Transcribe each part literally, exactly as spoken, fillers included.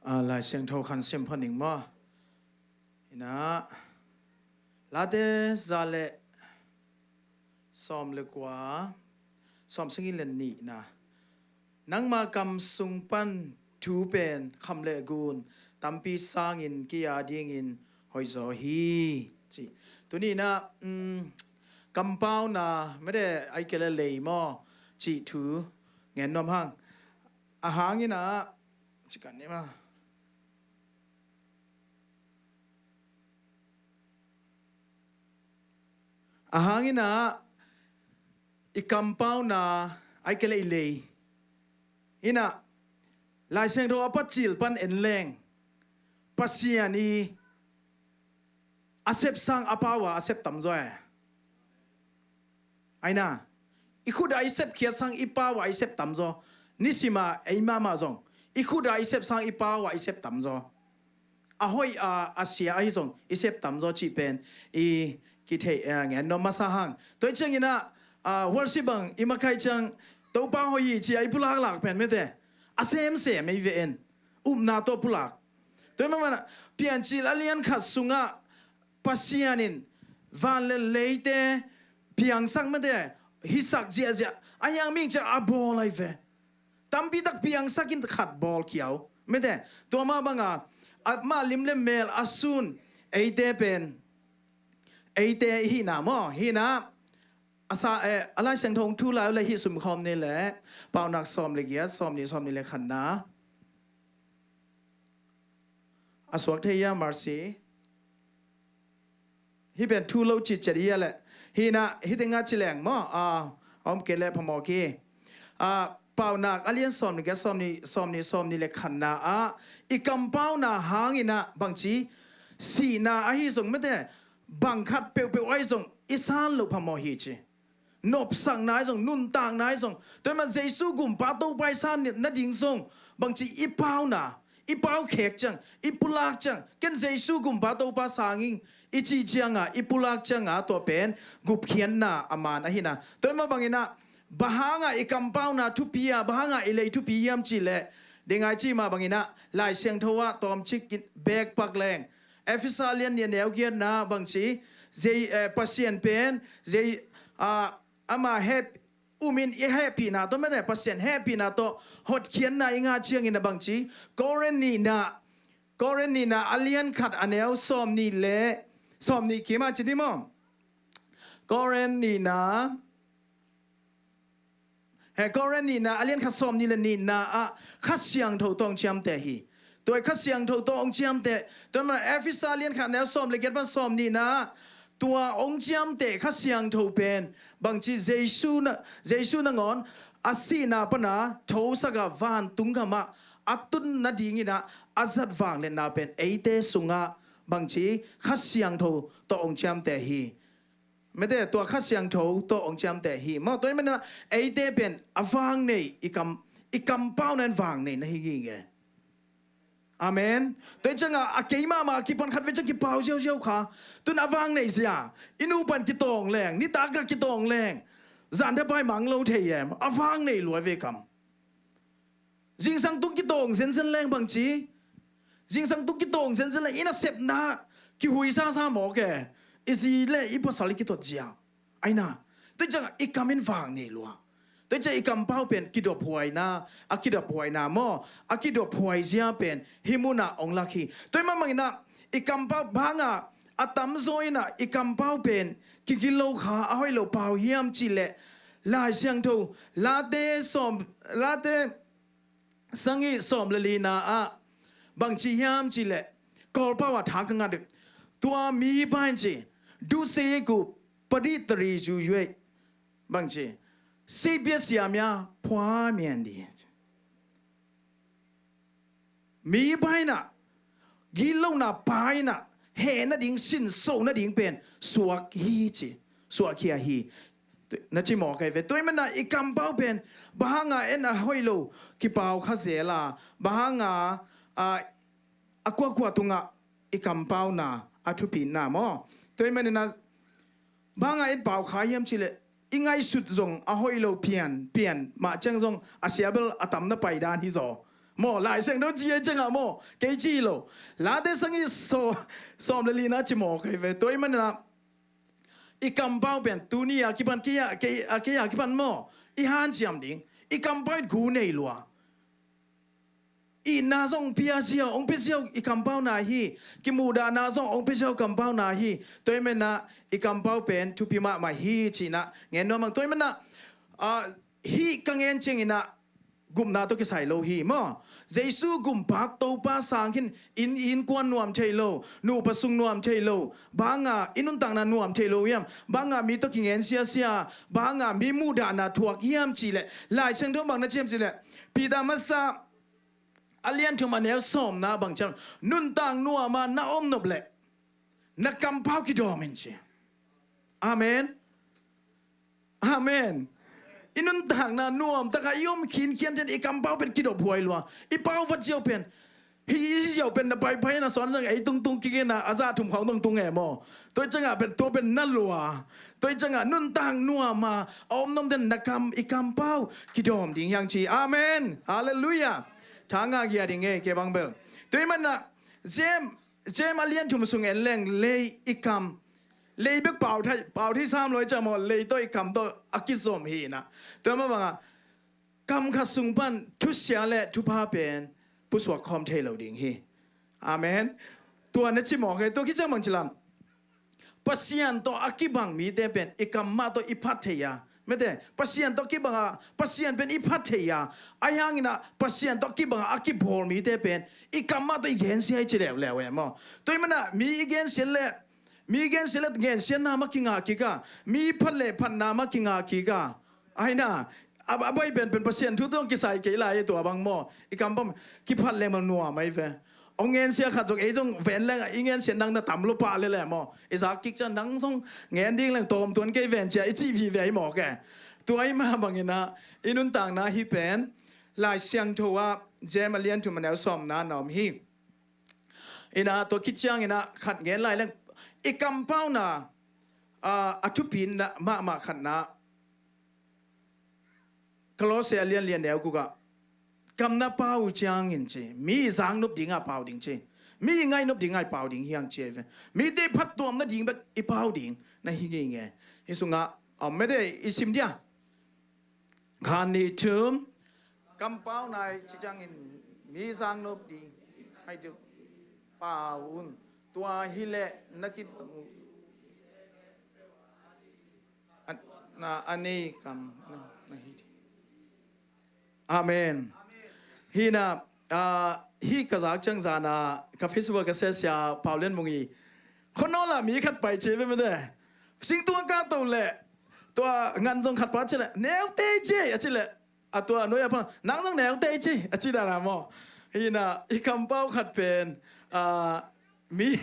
A, Lai Siangtho khan sim pha ning maw? Ina, Late za le sawm le kua, sawm sagih le nihna. Nangma kam sung pan thu pen kham le gun tampi sangin kei a dingin hoih zaw hi, ci. Tuni ina, um, kampauna mede ai kele lei maw, ci thu ngen nuam hang. A hang ina, ci kan ni ma. A hang ina, i kampauna ai kele i lei. Ina, Lai Siangtho a pat cil pan en leng, Pasian i a sep sang a pau a a sep tam zaw e. Aina, i khut a i sep khiat sang i pau a i sep tam zaw. Nisima ei mama zong, i khut a i sep sang i pau a i sep tam zaw. A hoih a, a sia ahi zong i sep tam zaw cih pen i kithei, eh, ngen nuam masa hang. Tua i ciang ina, ah, worship bang i makai ciang, Topa hoih hi ci a i pulak lak pen mete, a semsem ei ve en. Upna tawh pulak. Tua i mamana, Piancil a lian khat sungah Pasian in van le leite piangsak mete, hisak ziahziah, a hiang ming ciah a bawl ai ve. Tampi tak piangsak in khat bawl kiau mete. Tua ma banga, a ma lim le mel a sun, eite pen, eite i hihna maw, hihna, a sa, eh, a Lai Siangtho thu lai le hih sumkhawm ni le, Paunak sawm le giat, sawm ni, sawm ni le khatna. A suak thei ia, Mercy? Hih pen thu lo citciat ia le. Hih na, hih tengah ci leng maw? A, a om kei le phamawh ki. A, Paunak a lian sawm ni, sawm ni, sawm ni, sawm ni le khatna ah, i kampauna hang ina bangci, sihna ahi zong mete, bang khat peuhpeuh ahi zong i san loh phamawh hi ci. Nopsakna ahi zong, nuntakna ahi zong, tua i man Jesu gumpa Topa i san nading zong, bangci i pauna, i pau khek ciang, i pulak ciang, ken Jesu gumpa Topa sang ing i cih cianga, i pulak cianga, tua pen gupkhiatna a man ahi na. Tua i ma bang ina, bang hanga i kampauna thupi a, bang hanga i lei thupi hiam cih leh, ding ai ci ma bang ina, Lai Siangtho ah tawmcik in bek pak leng, Efesa lian nih a neu giatna bangci, zei, eh, Pasian pen, zei, ah, ama hep, umin i hehpihna tawh mete, Pasian hehpihna tawh hotkhiatna i ngah ciangin a bangci, Korin nihna, Korin nihna a lian khat a neu sawm nih le, sawm nih kim a ci ni maw? Korin nihna, he, Korin nihna a lian khat sawm nih le nihna ah Kha Siangtho tawh hong ciamteh hi. Tua i Kha Siangtho tawh hong ciamteh, tua man Efesa lian khat neu sawm le giat pan sawm nihna ah, tua hong ciamteh Kha Siangtho pen bangci, Jesu na, Jesu nangawn a sihna pana thosak a vantung gamah a tun nadingin ah a zat vangliatna pen eite sungah bangci, Kha Siangtho tawh hong ciamteh hi. Mete, tua Kha Siangtho tawh hong ciamteh hi maw? Tua i manina eite pen a vang nei, i kam, i kampauna in vang nei na hi gige. Amen. Tua i cianga a kei mahmah a kipan khat vei ciang kipau ziauziau kha. Tun a vang nei zia, i nu pan kitawng leng, nitak a kitawng leng, zan thapai mang lo thei em? A vang nei lua vei kam. Zingsang tung kitawng zenzen leng bangci, zingsang tung kitawng zenzen leng i nasepna kihui sasa mawk e. I zi le i pasal i kitot zia. Aina, tua i ciang i kam in vang nei lua. Tua i ciang i kampau pen kidophuaina, a kidophuaina maw, a kidophuai zia pen hih munah hong lak hi. Tua i mamang ina, i kampau banga a tamzaw ina i kampau pen kigilo kha, a hoih lo pau hiam cih leh, Lai Siangtho, Late sawm, Late sagih sawm le lina ah bangci hiam cih leh, Kawlpau a thak ka ngat uh. Tua mi pai ci, du se ku padi tari ju yue. Bangci, sipia siamia phua mian di. Mi pai na, gilona pai na, heh nading, sinso nading pen suak hi ci, suak khia hi. Na ci mawk ai ve. Tua i mana i kampau pen, bang hanga en a hoih lo kipau kha zel a, bang hanga, a, a kuakua tungah i kampauna a thupina maw? Tua i manina, bang hanga en pau kha hiam cih leh, i ngaihsut zong a hoih lo pian, pian mah ciang zong a siabel a tam na pai dan hi zaw. Maw, Lai Siangtho ci a ciangah maw, kei ci lo. Late sangih sawm, sawm le lina ci mawk hi ve. Tua ahih manin ah i kampau pen tuni a kipan, kei a, kei a, kei a kipan maw, i hanciam ding. I kampau in gu nei lua. Itna zong pia ziau, hong pia ziau i kampauna hi. Kimuhdahna zong hong pia ziau kampauna hi. Tua ahih manin ah i kampau pen thupi mahmah hi cih ah ngen nuam ing. Tua ahih manin ah, ah, hih ka ngen ciangin ah gupna tawh kisai lo hi maw. Jesu gumpa Topa sang khin in, innkuan nuam thei lo, nupa sung nuam thei lo, bang a i nuntakna nuam thei lo hiam, bang a mi tawh kingen siasia, bang a mi muhdahna thuak hiam cih leh, Lai Siangtho bang na ci hiam cih leh, Peter Masa a lian thum a neu sawmna bang ciang, nuntak nuam a na om nop leh na kampau kidawm in ci. Amen. Amen. I nuntakna nuamtak a i om khinkhian ciang i kampau pen kidop huai lua. I pau vat ziau pen, hih i ziau pen na paipai na sawn ciang ei tungtung kik in ah, a zah thum khawng tungtung e maw. Tua ciangah pen, tua pen na lua. Tua ciangah nuntak nuam a a om nuam ten na kam, i kampau kidawm ding hi hang ci. Amen. Halleluiah. Tha ngah ngiat ding e, kei bang bel. Tua ahih manin ah James, James a lian thum sung en leng, lei i kam, lei bek pau thei, pau thei sam lo hi ci a maw, lei tawh i kam tawh a kizom hi in ah. Tua mah bangah kam khat sung pan thusia le thupha pen pusuak khawm thei lo ding hi. Amen. Tua na ci mawk hi. Tua khit ciang bang ci lam, Pasian tawh a kibang mite pen i kam mah tawh i phat thei a, mete, Pasian tawh kibang a, Pasian pen i phat thei a, ahi hangin ah Pasian tawh kibang a a kibawl mite pen i kam mah tawh i gensia hi ci leuleu e maw. Tua ahih manin ah mi i gensia le, mi i gensia le gensiatna mah kingah kik a, mi phat le phatna mah kingah kik a. Ahi na, a, a bai penpen Pasian thu tawh kisai kei lai, tua bang maw. I kam bang kiphat leng bang nuam ahi ve. Hong ngensia khat zong, ei zong ven leng, i ngensia nang na tam lo pah lele maw. I zak kik ciang nang zong ngen ding leng tawm tuan kei ven cia i cih vive ahi mawk e. Tua ahi mah bangin ah i nuntakna hih pen Lai Siangtho ah James a lian thum a neu sawmna na om hi. In ah tua khit ciangin ah khat ngen lai leng, i kampauna, ah, a thupi mahmah khatna, Kolose a lian li a neu guk ah, kam na pau uh ciangin ci, mi i zaknop ding a pau ding ci, mi i ngainop ding a i pau ding hi hang ci ahi ve. Mite phattuam nading bek i pau ding na hi ngei nge. Hih sungah a om mede, i sim dia. Khan, nih, thum. Kampauna i cih ciangin mi zaknop ding a i pau un. Tua hi leh na kibang uh a, na, a nei kam na, na hi ding. Amen. Hi na, ah, hih ka zak ciang zan a ka Facebook ka sia sia Pau Lian Mung i, khuanawl ah mi khat pai ci ve mete. Singtung a kah to leh tua ngan zong khat pa ci leh, "Neu tei ci," a ci leh, a tua nuai a pa, "Nang zong neu tei ci," a ci dan a maw. Hi na, i kampau khat pen, ah, mi,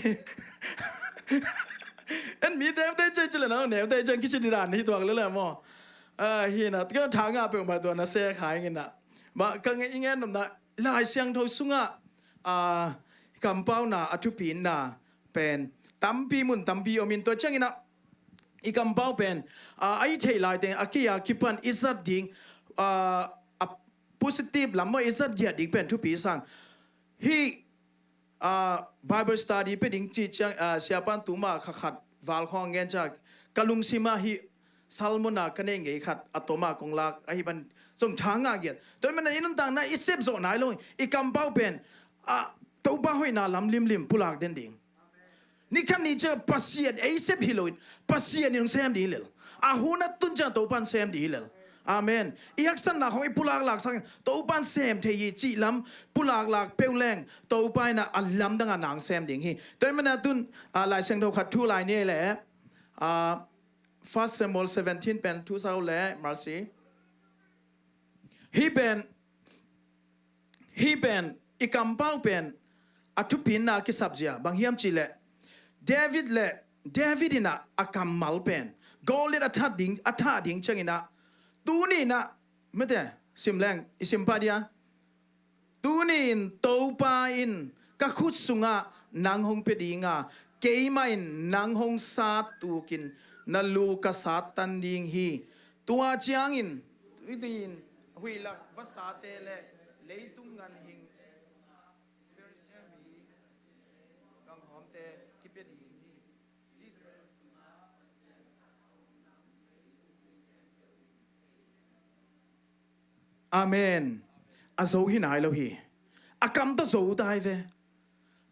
en mi neu tei ci ci leh nang neu tei ci, kici ding dan hi tuak lele maw. Ah, hi na, ka tha ngah peuhmah tua na se kha ing in ah. Mah ka nge, i ngen nopna, Lai Siangtho sungah, ah, kampauna a thupina pen tampi mun tampi om in, tua ciangin ah i kampau pen, ah, a i theih lai teng a kei a kipan i zat ding, ah, a positive lam maw i zat giat ding pen thupi sang. Hih, ah, Bible study pia ding cih ciang, ah, siapan tuma kha khat val khawng ngen ciang ka lungsim ah hih sermon a ka nei ngei khat a tom a kong lak ahi ban zong tha ngah giat. Tua ahih manin i nuntakna i sep zawh nai lo, i kampau pen, ah, Topa hoihna lam limlim pulak den ding. Ni khat ni ciang Pasian ei sep hi loin Pasian in hong sem ding hi lel. A hun a tun ciang Topa in sem ding hi lel. Amen. I haksatna khawng i pulak lak sangin Topa in sem thei hi cih lam pulak lak peuh leng Topa in a lamdang a nang sem ding hi. Tua ahih manin a tun, ah, Lai Siangtho khat thu lai ni leh, ah, First Samuel seventeen pen thu sau leh, Mercy. Hih pen, hih pen, i kampau pen a thupina kisap zia bang hiam cih leh, David leh, David in a, a kammal pen Goliath a that ding, a thah ding ciangin a, tuni in a, mete, sim leng, i sim pah dia. Tuni in Topa in ka khut sungah nang hong pia ding a, keimah in nang hong sat tukin na lu ka sat tan ding hi. Tua ciangin, tuni in huih lak vasate leh leitung ganhing Amen. A zo hi nai lo hi. A kam tawh zo tai ve.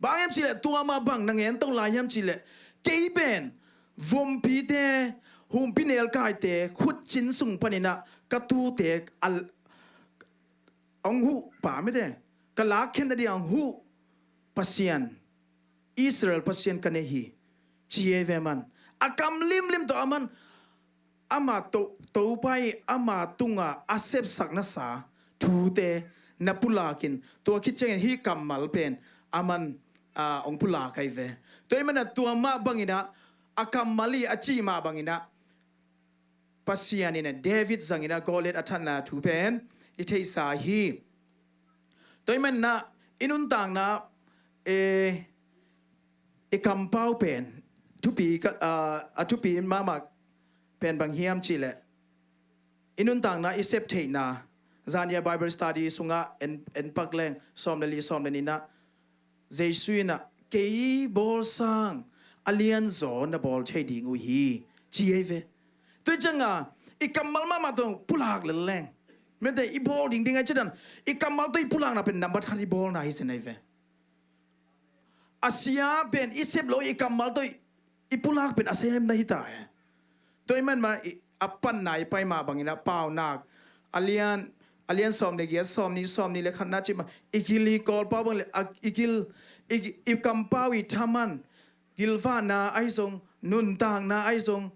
Bang hiam cihleh tua mah bang na ngen to lai hiam cihleh, kei pen vumpite, humpi nelkaite khutcin sung paninah ka tute a, hong huh pa mete, ka lakkhen nading hong huh Pasian, Israel Pasian ka nei hi, ci ei ve. Man a kam limlim tawh a man ama to, Topa i ama tunga a sepsak nasa thute na pulakin, tua khit ciangin hih kammal pen a man, a, hong pulak ahi ve. Tua i mana tua mah banginah a kammal i a ci mah banginah Pasian in David zangin a Goliath a thatna thu pen i theihsa hi. Tua i manna i nuntakna, e, i kampau pen thupi ka, a, a thupi mahmah pen bang hiam cihleh, i nuntakna i sep theihna, zania Bible study sungah en, en pak leng sawm le li sawm le ninah Jesu inah kei bawl sang a lianzaw na bawl thei ding uh hi, ci ei ve. Tua i cianga i kammal mahmah tawh pulak lel leng, mete i bawl dingding ai cidan i kammal tawh i pulakna pen nambat khat i bawlna hi sin ei ve. A sia pen i sep lo i kammal tawh i pulak pen a semna hi ta e. Tua i manmah a panna i pai mah banginah Paunak a lian, a lian sawm le giat, sawm ni, sawm ni le khatna cimah i gil i kawlpau bang le a, i gil, i, i kampau i thaman, gilvahna ahi zong, nuntakna ahi zong,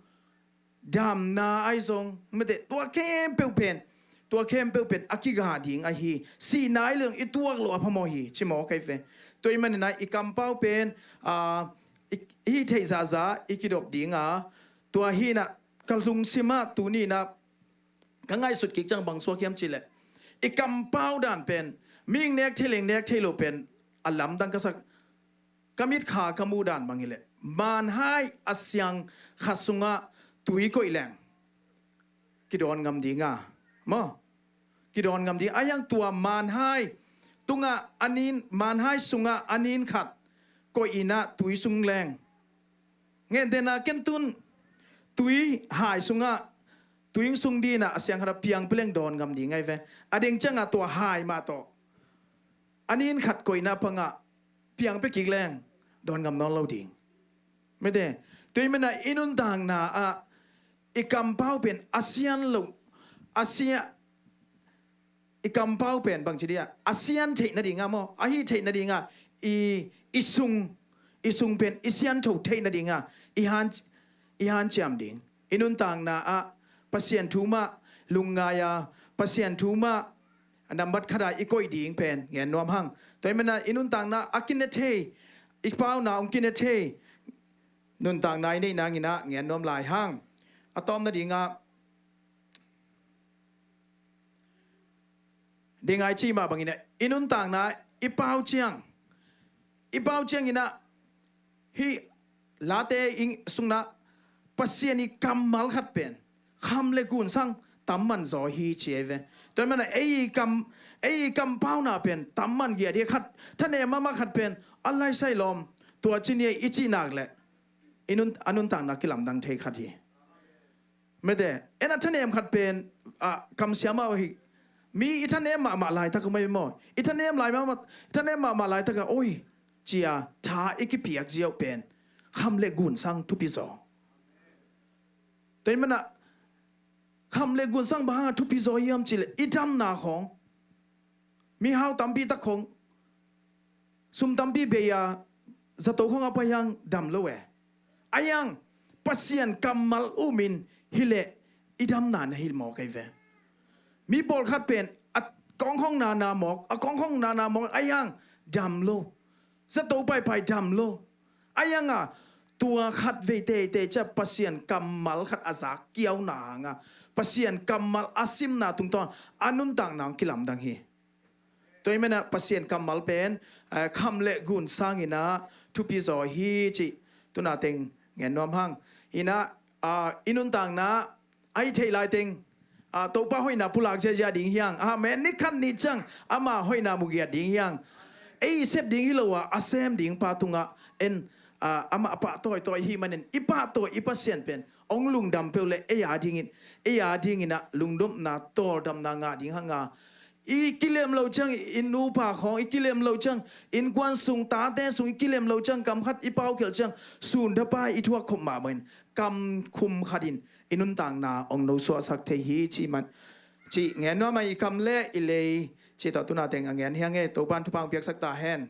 damna ahi zong, mete tua khempeuh pen, tua khempeuh pen a kiga ding ahi. Sihna ahi zong i tuak lo a phamawh hi, ci mawk ahi ve. Tua i maninah i kampau pen, a, i, i hih theih zahzah i kidop dinga, tua hinah ka lungsimah tuninah ka ngaihsut kik ciang bang suak hiam cihleh, i kampau dan pen mihing nek thei leng nek thei lo pen a lamdang ka sak. Ka mitkha ka muh dan bang hileh manhai a siang khat sungah tui koih leng kidawn ngam dinga, maw? Kidawn ngam ding a hiang tua manhai tungah a nin, manhai sungah a nin khat koih inah tui sung leng, ngentehna ken tun tui hai sungah, tui sung dinah a siang khatah piang pia leng dawn ngam ding ahi ve. A ding ciangah tua hai mah tawh a nin khat koihna pangah piang pia kik leng dawn ngam nawn lo ding. Mete, tua i manah i nuntakna ah i kampau pen a sian lo, a sia, i kampau pen bangci dia a sian theih nadinga maw, a hih theih nadinga i, i sung, i sung pen i siantho theih nadinga i han, i hanciam ding. I nuntakna ah Pasian thu mah lungngai a, Pasian thu mah a nambat khata i koih ding pen ngen nuam hang. Tua i manah i nuntakna a kine thei, i pauna hong kine thei nuntakna i neih nanginah ngen nuam lai hang. A tawm nadingah dingai cih mah banginah i nuntakna i pau ciang, i pau cianginah hih Late i sungnah Pasian i kammal khat pen kham le gunsang tam man zaw hi, ci ei ve. Tua i manah ei i kam, ei i kampauna pen tam man giat hi. Khat thanem mahmah khat pen a laisai lawm tua ci ni ei i cih nak leh i nun, a nuntakna kilamdang thei khat hi. Mete, en a thanem khat pen a kamsiam mah uh hi. Mi i thanem mahmah laitak uh mai maw, i thanem lai mahmah, i thanem mahmah laitakah oi cia tha i kipiak ziau pen kham le gunsang thupi zaw. Tua i manah kham le gunsang bang hanga thupi zaw hiam cihleh i damna khawng, mihau tampi tak khawng, sum tampi bei a zato khawng a pai hang dam lo e. A hiang Pasian kammal umin hileh i damna na hi mawk ahi ve. Mi pawlkhat pen a kawngkhawng nana mawk, a kawngkhawng nana mawk a hiang dam lo. Zato paipai dam lo. A hianga tua khat vei teitei cia Pasian kammal khat a zak kiauna hanga Pasian kammal a simna tungtawn a nuntakna hong kilamdang hi. Tua i manah Pasian kammal pen, eh, kham le gun sanginah thupi zaw hi cih tuna teng ngen nuam hang. Inah, ah, i nuntakna a i theih laiteng, ah, Topa hoihna pulak ziazia ding hiang. Amen. Ni khat ni ciang ama hoihna mugiat ding hiang. Ei i sep ding hi lo a, a sem ding pa tungah en, ah, amah a pahtawi tawi hi manin i pahtawi i Pasian pen hong lungdam peuh le ei a dingin, ei a dinginah lungdamna tawldamna ngah ding hanga I kilem lo ciang i nupa khawng, i kilem lo ciang innkuan sung, tate sung i kilem lo ciang kam khat i paukhialh ciang sun thapai i thuak khop mahmah in kam khum khat in i nuntakna ong nosuahsak thei hi cih man. Cih ngen nuam a, i kam le i lei cih tawh tuna teng a ngen hi ing e. Topan thupha ong piaksak ta hen.